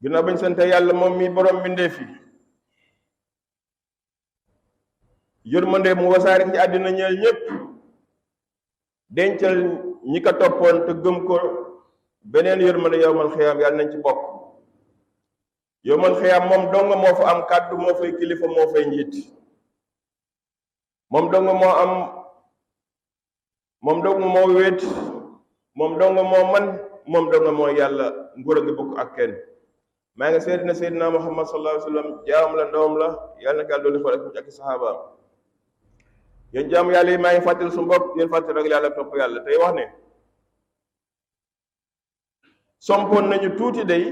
ginnaaw bañ sante yàlla moom mi borom mbindeef yi yërmande mu wasaare ci àddina ñeel ñépp dencal ñi ko toppoon te gëm ko beneen yërmande yowmal xiyaam yàlla nañ ci bokk. yowmal xiyaam moom dong moo fa am kàddu, moo fay kilifa, moo fay njiit. moom dong moo am, moom dong moo wéet, moom dong moo man, moom dong moo yàlla, nguur a ngi bokk ak kenn. maa ngi seet na Seydina Muhammad sallallahu alayhi wa sallam jaam la, ndoom la, yàlla na ko yàlla doon xool ak saxaabaam. yéen jaam yàlla yi maa ngi fàttali su bopp, yéen fàttali rek yàlla topp yàlla tey wax ne sompoon nañu tuuti day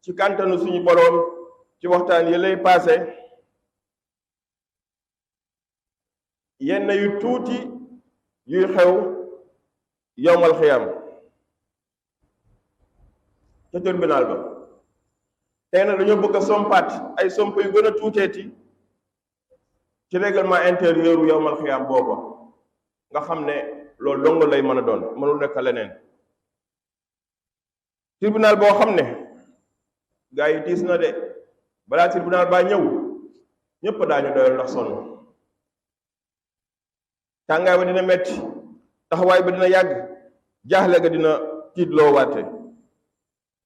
ci kàntanu suñu boroom ci waxtaan yi lay paase yenn yu tuuti yuy xew yowmal xiyaam ca tribunal ba. tey nag dañoo bëgg a sompaat ay somp yu gën a tuuteeti ci règlement intérieur yowmal xiyaam booba nga xam ne loolu dong lay mën a doon, mënul nekk leneen. tribunal boo xam ne gaa yi tiis na de, balaa tribunal baa ñëw ñépp daañu doyal ndax sonn. tàngaay ba dina metti, taxawaay ba dina yàgg, jaaxle ga dina tiitloo waate.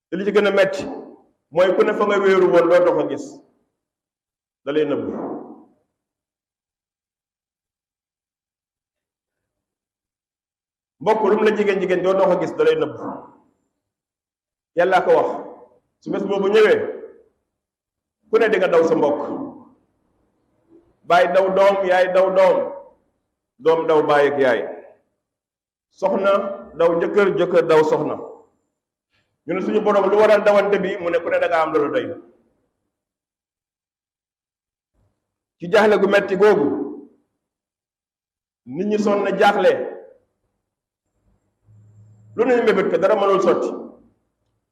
te li ci gën a metti mooy ku ne fa nga wéeru woon doo dox a gis, da lay nëbb. mbokk lu mu la jigéen doo dox a gis, da lay nëbb. yàllaa ko wax su bés boobu ñëwee ku ne di nga daw sa mbokk. baay daw doom, yaay daw doom, doom daw baay ak yaay, soxna daw jëkkër, jëkkër daw soxna. ñu ne suñu borom lu waral dawante bi, mu ne ku ne da nga am loolu doy. ci jaaxle gu metti googu nit ñi sonn na jaaxle, lu ne ñu mébét ko dara mënul sotti,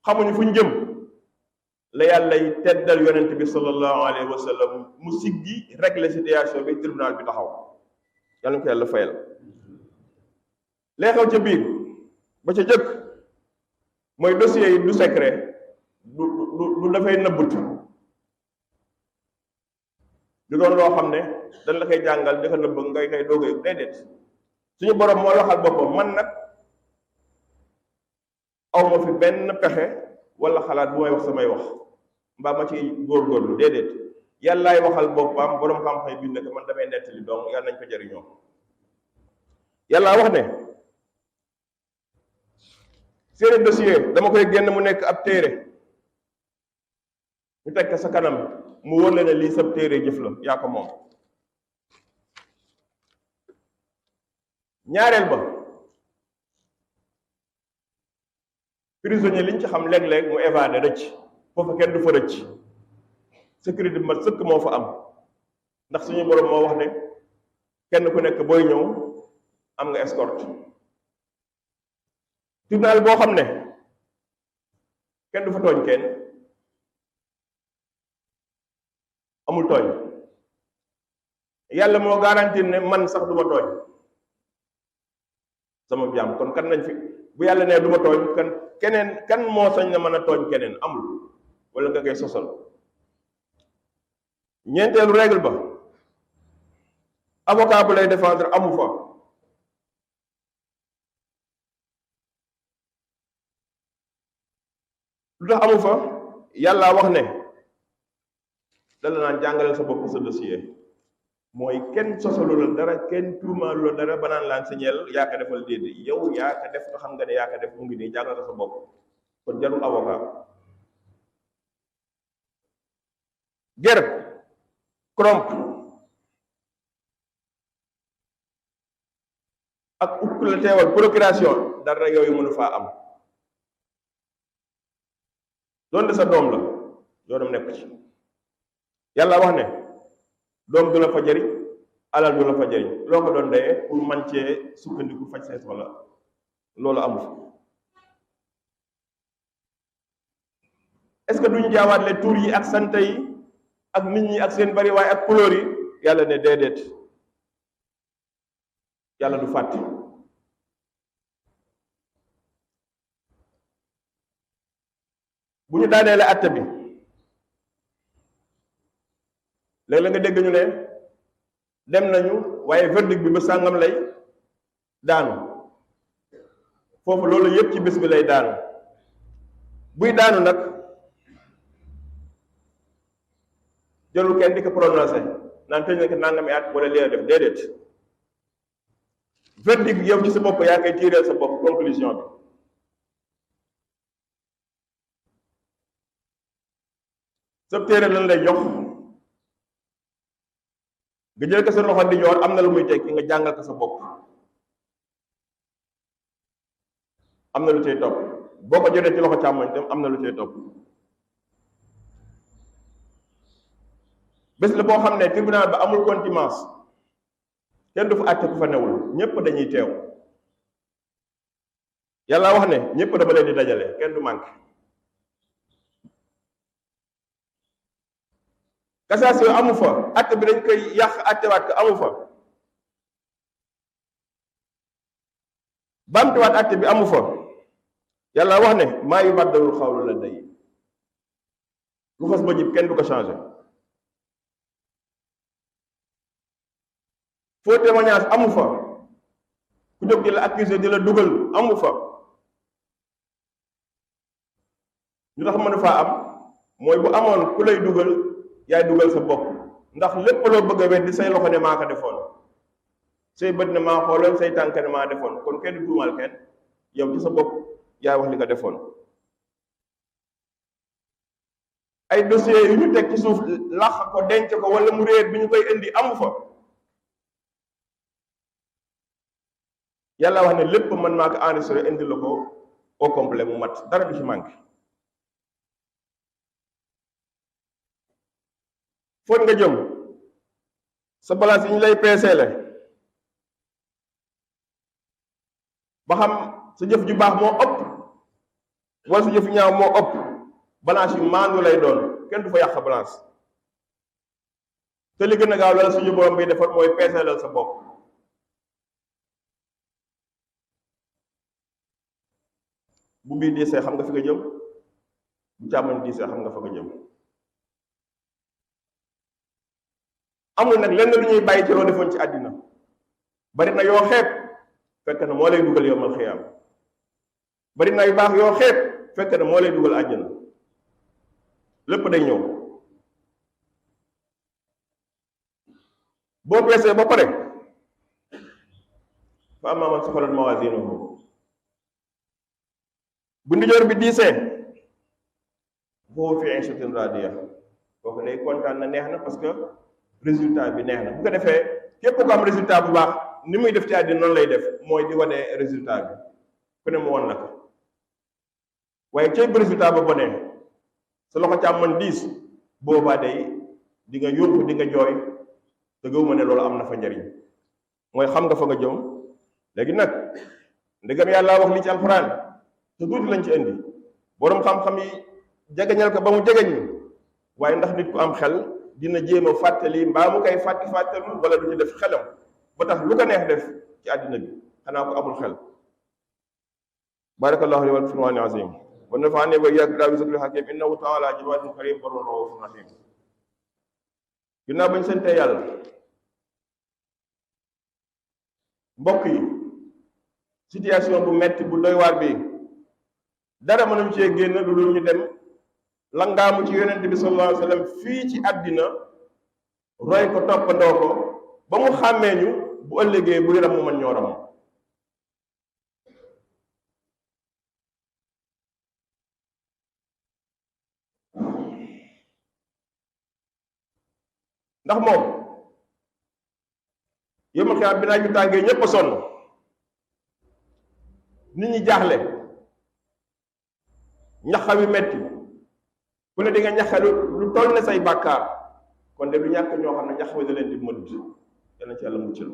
xamuñu fu ñu jëm. la yàlla yi teddal yonent bi sallallahu alayhi wa sallam mu siggi régler situation bi, tribunal bi taxaw. yàlla na ko yàlla fayal. lee xew ca biir ba ca jëkk mooy dossier yi du secret, du dafay nëbbut, du doon loo xam ne dañ la koy jàngal di ko nëbb ngay koy doog a yëg. déedéet, suñu borom moo waxal boppam, man nag aw ma fi benn pexe wala xalaat bu may wax samay wax mbaa ma ci góorgóorlu. déedéet, yàllaay waxal boppam, borom xam-xam bind ko, man damay nettali donc yàlla nañ ko jëriñoo. yàlla wax ne seeni dossier dama koy génn mu nekk ab téere, ñu teg sa kanam mu wóor la ne lii sab téere jëf la, yaa ko moom. ñaareel ba, prisonnier liñ ci xam léeg-léeg mu évadé rëcc, foofu kenn du fa rëcc, sécurité bi mat sëkk moo fa am, ndax suñu borom moo wax ne kenn ku nekk booy ñëw am nga escorte. tribunal boo xam ne kenn du fa tooñ kenn, amul tooñ. yàlla moo garantir ne man sax du ma tooñ sama jaam. kon kan nañ fi bu yàlla nee du ma tooñ, kan keneen kan moo sañ na mën a tooñ keneen? amul, wala nga koy sosal. ñeenteelu règle ba, avocat bu lay défendre amu fa. lu tax amu fa? yàlla wax ne dala naan jàngaleel sa bopp sa dossier. mooy kenn sosalu la dara, kenn tuumaalu la dara ba naan laan signeel yaa ko defal déedéet. yow yaa ko def nga xam nga ne yaa ko def, mu ngi nii jàngal ko sa bopp. kon jarul avocat. ger, corrompre, ak ukk la teewal procuration dara yooyu mënu faa am. doonte sa doom la yoonam nekk ci. yàlla wax ne doom du la fa jëriñ alal du la fa jëriñ loo ko doon dee pour man cee sukkandiku faj say soxla loolu amu fa. est-ce que duñ jaawaatle tur yi ak sant yi ak nit ñi ak seen bari waaye ak couleur yi yàlla ne déedéet yàlla du fàtte. bu ñu daaneele àtte bi léegi la nga dégg ñu ne dem nañu waaye verdict bi ba sàngam lay daanu foofu loolu yëpp ci bés bi lay daanu. buy daanu nag jarul kenn di ko prononcé naan tëj na ko nangami at wala lee def déedéet verdict yow ci sa bopp yaa koy tiireel sa bopp conclusion bi. sa téere lan lay jox nga jël ko sa loxo di joor am na lu muy tekki nga jàngal ko sa bopp am na lu cay topp boo ko jotee ci loxo càmmoñ tam am na lu cay topp. bés la boo xam ne tribunal ba amul contumace kenn du fa àtte ku fa newul ñépp dañuy teew. yàlla wax ne ñépp dama leen di dajale kenn du manqué. cassation amu fa àtte bi dañ koy yàq àttewaat ko amu fa. bamtuwaat àtte bi amu fa. yàlla wax ne maa yubaddalul xawlu ladayya lu xas ba jib kenn du ko changé. faux témoignage amu fa ku jóg di la accusé di la dugal amu fa. lu tax mënu faa am mooy bu amoon ku lay dugal yaay dugal sa bopp ndax lépp loo bëgg a weddi say loxo ne maa ko defoon say bët ne maa xooloon say tànk ne maa defoon kon kenn du tuumal kenn yow ci sa bopp yaay wax li nga defoon. ay dossiers yu ñu teg ci suuf lax ko denc ko wala mu réer bi ñu koy indi amu fa. yàlla wax ne lépp man maa ko enregistré indi la ko au complet mu mat dara du ci manqué. foog nga jëm sa balance yi ñu lay peeseele ba xam sa jëf ju baax moo ëpp wala sa jëf ju ñaaw moo ëpp balance yu maandu lay doon kenn du fa yàq balance. te li gën a gaaw la suñu borom bi defar mooy peeseelal sa bopp. bu bii diisee xam nga fi nga jëm bu càmmoñ diisee xam nga fa nga jëm. amul nag lenn lu ñuy bàyyi ci loo defoon ci àddina bari na yoo xeeb fekk na moo lay dugal yowmal xiyaam bari na yu baax yoo xeeb fekk na moo lay dugal àjjana lépp day ñëw. boo peesee ba pare fa ammaa man saqulat mawaaziinuhu bu ndijoor bi diisee foofu fi 'ishatin raadiya kooku day kontaan na neex na parce que résultat bi neex na bu ko defee képp ko am résultat bu baax ni muy def ci àddina noonu lay def mooy di wane résultat bi ku ne mu won la ko waaye cay bu résultat ba bonee sa loxo càmmoñ diis boobaa day di nga yóbbu di nga jooy te gëwuma ne loolu am na fa njariñ mooy xam nga fa nga jëm. léegi nag ndegam yàlla wax li ci alxuraan te tuuti lañ ci indi boroom xam-xam yi jegeñal ko ba mu jegeñ ñu waaye ndax nit ku am xel dina jéem a fàttali mbaa mu koy fàttalu wala du ci def xelam ba tax lu ko neex def ci àddina bi xanaa ko amul xel. barakallahu li wa lakum fil qur'aanil aziim wa nafa'anii wa iyyaakum bi zikril hakiim innahu ta'aalaa jawaadun kariim barrun ra'uufun rahiim. ginnaaw bañ sante yàlla mbokk yi situation bu metti bu doy waar bi dara mënuñ cee génn lu dul ñu dem langaamu ci yonent bi sallallahu alayhi wa sallam fii ci àddina roy ko toppandoo ko ba mu xàmmee ñu bu ëllëgee buy ram mu mën ñoo ram. ndax moom yëma xiyaam bi naaj bi tàngee ñépp a sonn nit ñi jaaxle ñaxa wi metti ku ne di nga ñaxe lu toll ne say bàkkaar kon de du ñàkk ñoo xam ne ñax wi da leen di mëdd yàlla ci yàlla muccal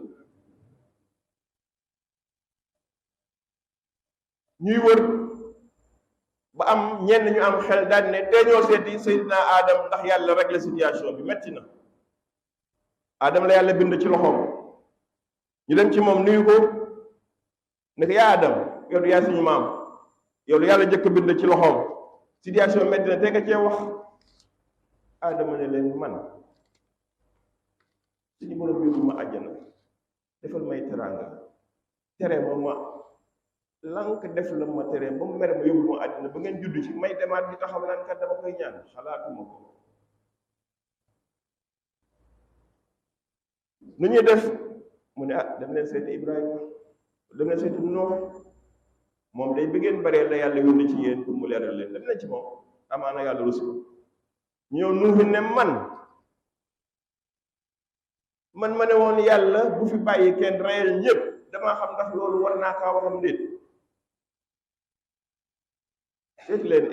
ñuy wër ba am ñenn ñu am xel daal ne tey ñoo seeti Seydina Adam ndax yàlla régler situation bi metti na Adam la yàlla bind ci loxoom ñu dem ci moom nuyu ko ne ko yaa Adam yow du yaa suñu maam yow lu yàlla jëkk bind ci loxoom situation metti na te nga cee wax Adama ne leen man suñu borom yóbbu ma àjjana defal may teraanga tere ma lank def la ma tere ba mu mere ma yóbbu ma àddina ba ngeen judd ci may demaat bi taxaw naan kat dama koy ñaan xalaatuma ko nu ñuy def mu ne dem leen seeti Ibrahima dem leen seeti Nuux moom day bëggeen baree la yàlla yónni ci yéen pour mu leeral leen dem leen ci moom amaana yàlla rusul ñëw Nuux ne man ma ne woon yàlla bu fi bàyyi kenn reyal ñëpp damaa xam ndax loolu war naa kaa waxam déet seeti leen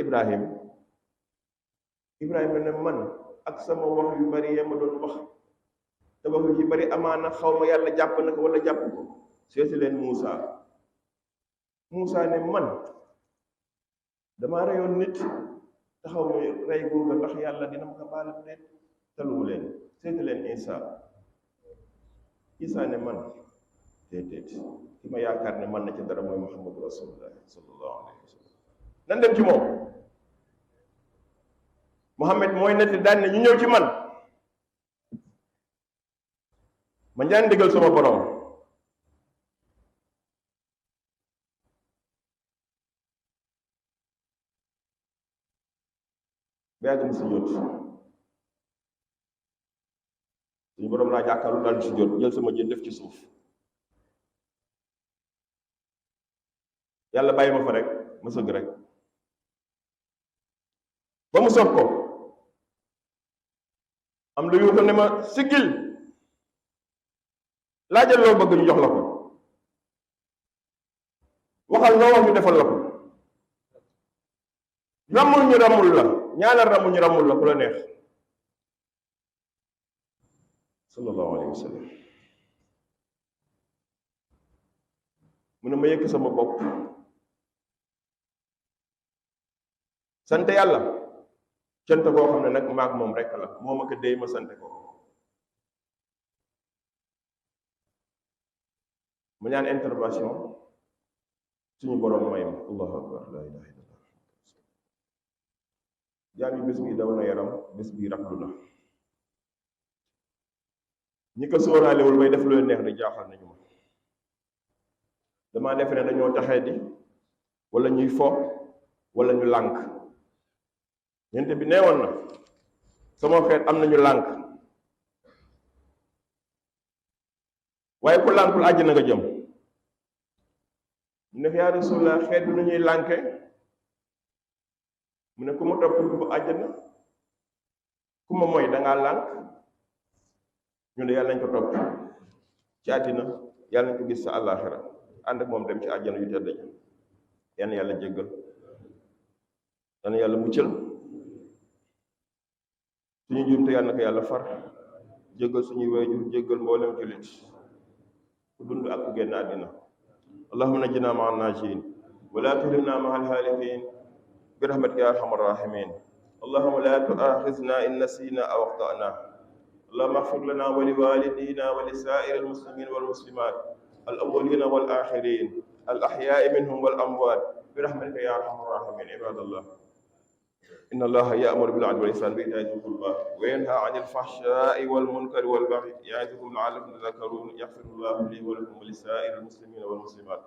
Ibrahima ne man ak sama wax yu bari ya ma doon wax te wax yu bari amaana xaw ma yàlla jàpp na ko wala jàpp ko seeti leen Muusa ne man damaa reyoon nit taxaw ma rey googa ndax yàlla dina ma ko baalam déet talumu leen seeti leen Isa ne man déedéet ki ma yaakaar ne man na ci dara mooy Muhammadu Rasulullah sallallahu alayhi wa sallam nan dem ci moom Muhammad mooy netti daan ne ñu ñëw ci man ma ñaan ndigal sama borom ba yàgg mu si jot suñu borom laa jàkkaarlu daal di si jot jël sama jën def ci suuf yàlla bàyyi ma fa rek ma sëgg rek ba mu soog ko am lu yuuxu ne ma siggil laajal loo bëgg ñu jox la ko waxal loo wax ñu defal la ko ramul ñu ramul la ñaanal ramul ñu ramul la ku la neex sallallahu alayhi wa sallam mu ne ma yëkk sama bopp sant yàlla cant koo xam ne nag maag moom rekk la moo ma ko déy ma sant ko mu ñaan intervention suñu borom may ma allahu akbar la ilaha illallah jaam yi bés bi daw na yaram bés bi rafetlu na ñi ko sóoraalewul bay def lu leen neex di jaaxal nañu ma damaa defe ne dañoo taxee di wala ñuy fo wala ñu lànk ñeente bi neewoon na sama xeet am nañu lànk waaye ku lànkul àjjana nga jëm mu ne yaa Rasulullah xeet bi nu ñuy lànke mu ne ku ma topp bu àjjana ku ma mooy dangaa lànk ñu ne yàlla nañ ko topp ci àddina yàlla nañ ko gis sa àllaaxira ànd ak moom dem ci àjjana yu tedd ja yenn yàlla jéggal yenn yàlla muccal suñu juumte yàlla na ko yàlla far jéggal suñuy waajur jéggal mboolem jullit ku dund ak ku génn àddina allahumma najjina ma'a an-najiin wa la tuhrimna ma'a al-haalikiin bi rahmatika ya arhamar rahimin allahumma la tu'akhizna in nasina aw akhta'na اللهم اغفر لنا ولوالدينا ولسائر المسلمين والمسلمات الأولين والآخرين الأحياء منهم والأموات برحمتك يا أرحم الراحمين عباد الله إن الله يأمر بالعدل والإحسان وإيتاء ذي القربى وينهى عن الفحشاء والمنكر والبغي يعظكم لعلكم تذكرون يغفر الله لي ولكم ولسائر المسلمين والمسلمات